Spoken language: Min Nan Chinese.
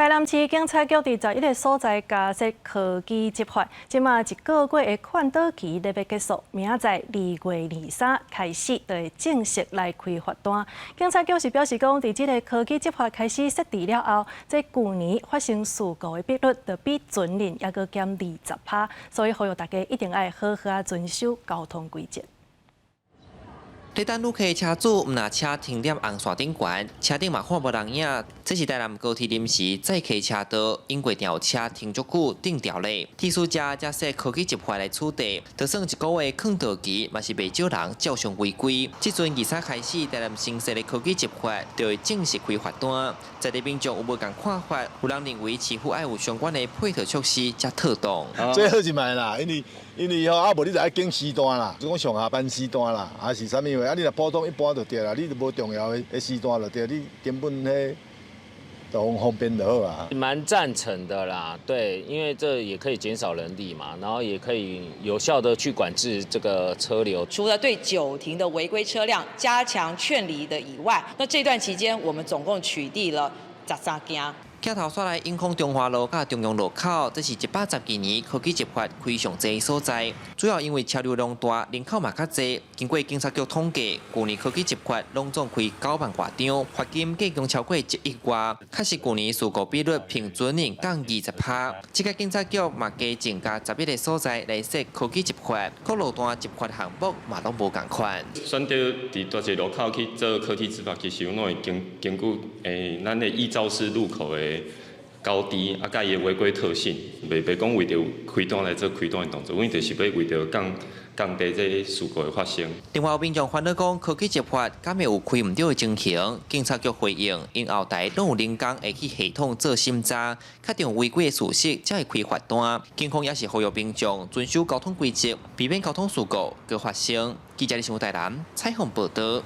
台南市警察局佇11個所在加設科技執法，這馬一個月的勸導期咧欲結束，明仔載2月23開始就會正式來開罰單。警察局是表示講，佇這个科技執法開始設置了後，這舊年發生事故的比率就比前年猶閣減20%，所以呼籲大家一定愛好好仔遵守交通規則。咧等旅客車主毋若車停佇紅線頂懸，車頂嘛看無人影。這是台南高鐵臨時載客車道，因過定有車停足久，釘牢咧。鐵事者才設科技執法來取締，就算一個月勸導期，嘛是袂少人照常違規。這陣23開始，台南新設的科技執法就會正式開罰單。在地民眾有無仝看法？有人認為市府愛有相關的配套措施才妥當。這好是䆀啦，因為吼啊，無你就愛揀時段啦，就講上下班時段啦，還是啥物話啊？你若普通一般就對啦，你就無重要的時段就對，你根本彼都方便就好啊。蠻贊成的啦，對，因為這也可以減少人力嘛，然後也可以有效的去管制這個車流。除了對久停的違規車輛加強勸離的以外，那這段期間我們總共取締了13件。鏡頭煞來引控中華路佮中央路口，這是112年科技執法開上濟所在。主要因為車流量大，人口嘛較濟。經過警察局統計，舊年科技執法攏總開9萬外張，罰金計共超過1億外。確實舊年事故比率平均年降20%。這個警察局嘛加增加11個所在來設科技執法，各路段執法項目嘛攏無仝款。選擇佇大濟路口去做科技執法，其實攏會根據咱的易肇事路口的高低啊，佮伊的違規特性，袂講為著開單來做開單的動作，阮就是欲為著降低這个事故的發生。另外有民眾煩惱講，科技執法敢會有開毋對的情形？警察局回應，𪜶後台攏有人工會去系統做審查，確定有違規的事實，才會開罰單。警方也是呼籲民眾遵守交通規則，避免交通事故閣發生。記者李新台南採訪報導。